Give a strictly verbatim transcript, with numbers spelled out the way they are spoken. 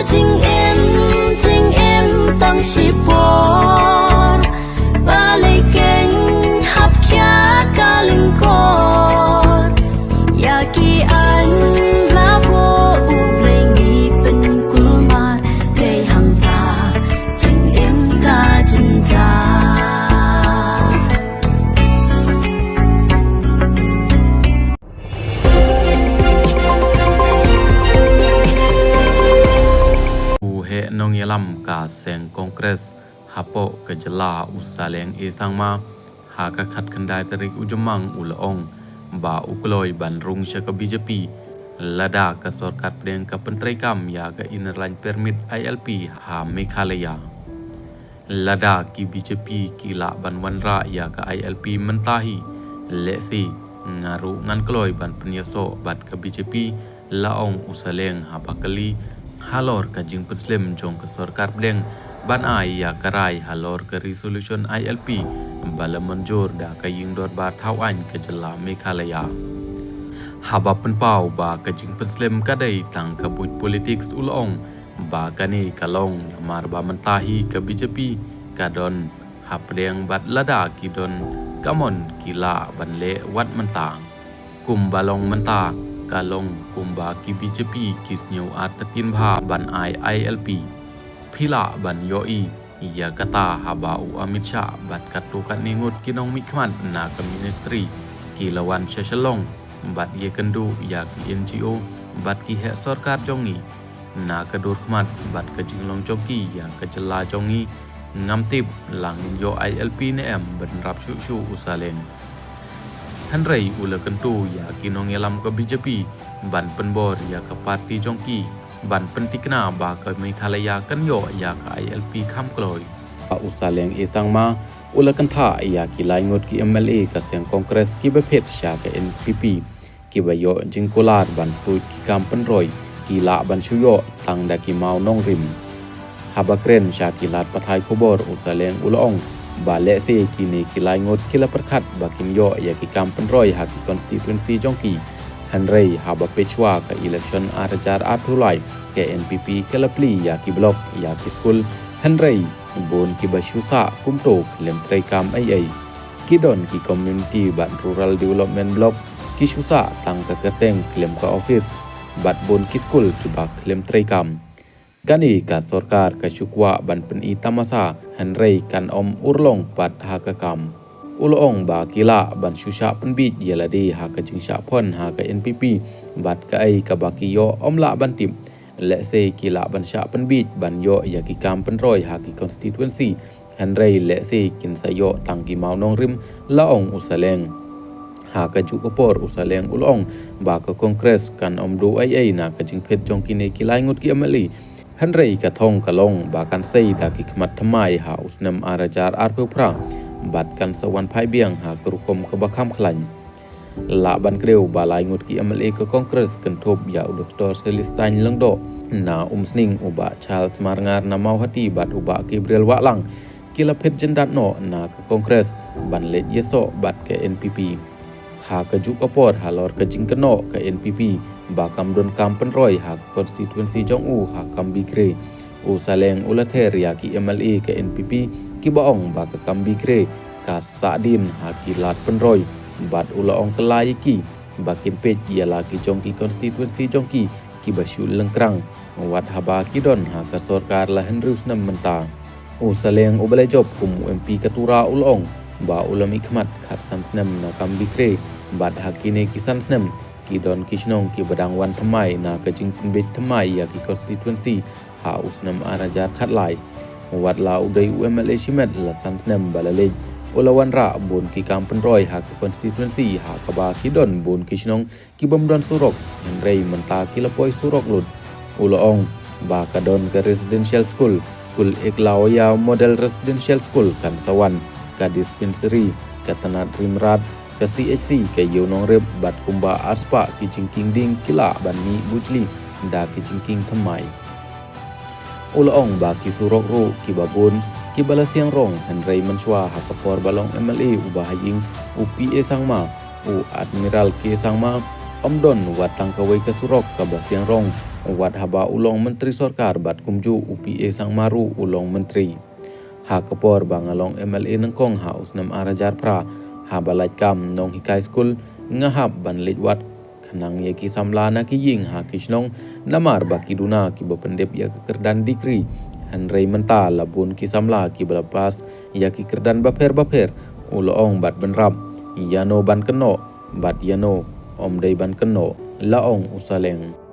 Jingim, jingim tang shipor, ba lei keng hap khia ka lyngkor. Ïa ki aiñ la buh U Blei ngi pynkulmar, dei hangta jingim ka jynjar. U heh nongïalam ka seng Congress hapoh ka jylla u Saleng A Sangma, ha ka khatkhyndai tarik u Jymmang u la ong ba u kloi ban rung sha ka B J P lada ka sorkar pdeng ka pyntreikam ïa ka Inner Line Permit I L P ha Meghalaya. Lada ki B J P ki lah ban wanrah ïa ka I L P mynta hi, lehse nga ruh ngan kloi ban pynïasoh bad ka B J P, la ong u Saleng haba kylli halor ka jingpynslem jong ka sorkar pdeng ban ai ïa ka rai halor ka resolution I L P ba la mynjur da ka Ïing Dorbar Thaw Aiñ ka jylla Meghalaya. Haba pynpaw ba ka jingpynslem ka dei tang ka buit politics, u la ong ba kane ka long namar ba mynta hi ka B J P ka don hapdeng bad lada ki don ka mon ki lah ban leh wat mynta. Kumba long mynta ka long kumba ki B J P ki sngewbha artatien bha ban ai I L P. Phi lah ban ïohi ïa kata haba u Amit Shah bad katto katne ngut ki nongmihkhmat na ka ministry ki la wan sha Shillong bad ïakynduh ïa ki N G O bad ki heh sorkar jong ngi. Na ka dur khmat bad ka jinglong jong ki ïa ka jylla jong ngi, ngam tip la ngin ïoh I L P ne em, bynrap shuh shuh u Saleng. Hynrei u la kyntu ïa ki nongïalam ka B J P ban pynbor ïa ka party jong ki ban pyntikna ba ka Meghalaya kan ïoh ïa ka I L P kham kloi. Ba u Saleng A Sangma u la kynthah ïa ki lai ngut ki M L A ka seng Congress kiba phet sha ka N P P, kiba ïoh jingkular ban tuid ki kam pynroi, ki lah ban shu ïoh tang da ki maw nongrim. Haba kren sha ki lad pathai khubor, u Saleng u la ong ba lehse kine ki lai ngut ki la pyrkhat ba kin ïoh ïa ki kam pynroi ha ki constituency jong ki. Hynrei haba peit shuwa ka election ar hajar arphew lai, ka N P P ka la plie ïa ki block, ïa ki skul. Hynrei bun kiba shu sah kumto khlem treikam ei ei. Ki don ki community bad rural development block ki shu sah tang ka kyrteng khlem ka office, bad bun ki skul kiba khlem treikam. Kane ka sorkar ka shu kwah ban pyni tamasa, hynrei kan ym urlong pat ha ka kam. U la ong ba ki lah ban shu shah pynbiej ïa lade ha ka jingshah phon ha ka N P P, bad kaei kaba ki ïoh ym lah ban tip. Lehse ki lah ban shah pynbiej ban ïoh ïa ki kam pynroi ha ki constituency, hynrei lehse kin sa ïoh tang ki maw nongrim, la ong u Saleng. Ha kajuh ka por u Saleng u la ong ba ka Congress kan ym duh ei ei na ka jingphet jong kine ki lai ngut ki M L A. Hynrei ka thong ka long ba kan sei da ki khmat thymmai ha u snem ar hajar arphew phra, bad kan sa wan phai biang ha ka rukom kaba kham khlaiñ. Lah ban kdew ba lai ngut ki M L A ka Congress kynthup ïa u Doktor Celestine Lyngdoh na Umsning, u Bah Charles Marngar na Mawhati bad u Bah Gabriel Wahlang, ki la phet jyndat noh na ka Congress ban leit ïasoh bad ka N P P. Ha kajuh ka por halor ka jingkynnoh ka N P P ba kam don kam pynroi ha ka constituency jong u ha Gambegre, u Saleng u la ther ïa ki M L A ka N P P kiba ong ba ka Gambegre ka sahdien ha ki lad pynroi, bad u la ong kylla ïa ki ba kin peit ïa la ki jong ki constituency jong ki kiba shu lyngkrang, wat haba ki don ha ka sorkar la hynriew snem mynta. U Saleng uba la jop kum u M P ka Tura u la ong ba u la mihkhmat khatsan snem na Gambegre, bad ha kine ki san snem ki don ki shnong kiba dang wan thymmai na ka jingpynbiej thymmai ïa ki constituency ha u snem ar hajar khatlai. Wat la u dei u M L A shimet la san snem ba la leit, u la wanrah bun ki kam pynroi ha ka constituency ha kaba ki don bun ki shnong ki bym don surok, hynrei mynta ki la poi surok lut. U la ong ba ka don ka residential school, skul Eklavya Model Residential School kan sa wan, ka dispensary, ka tnat ri mrad, ka C H C, ka ïew nongrep, bad kumba arspah ki jingkieng dieng ki lah ban mih bujli da ki jingkieng thymmai. U la ong ba ki surok ruh kiba bun kiba la siang rong, hynrei mynshuwa ha ka por ba long M L A u Bah Haying, u P A Sangma, u Admiral K Sangma, ym don wat tang kawei ka surok kaba siang rong wat haba u long Myntri Sorkar bad kumjuh u P A Sangma ruh u long Myntri. Ha ka por ba nga long M L A nyngkong ha u snem ar hajar phra, haba lait kam nonghikai skul, nga hap ban leit wad khnang ïa ki samla na ki ïing ha ki shnong, namar ba ki duna kiba pyndep ïa ka kyrdan degree. Hynrei mynta la bun ki samla kiba la pass ïa ki kyrdan bapher bapher, u la ong bad bynrap ïano ban kynnoh bad ïano ym dei ban kynnoh, la ong u Saleng.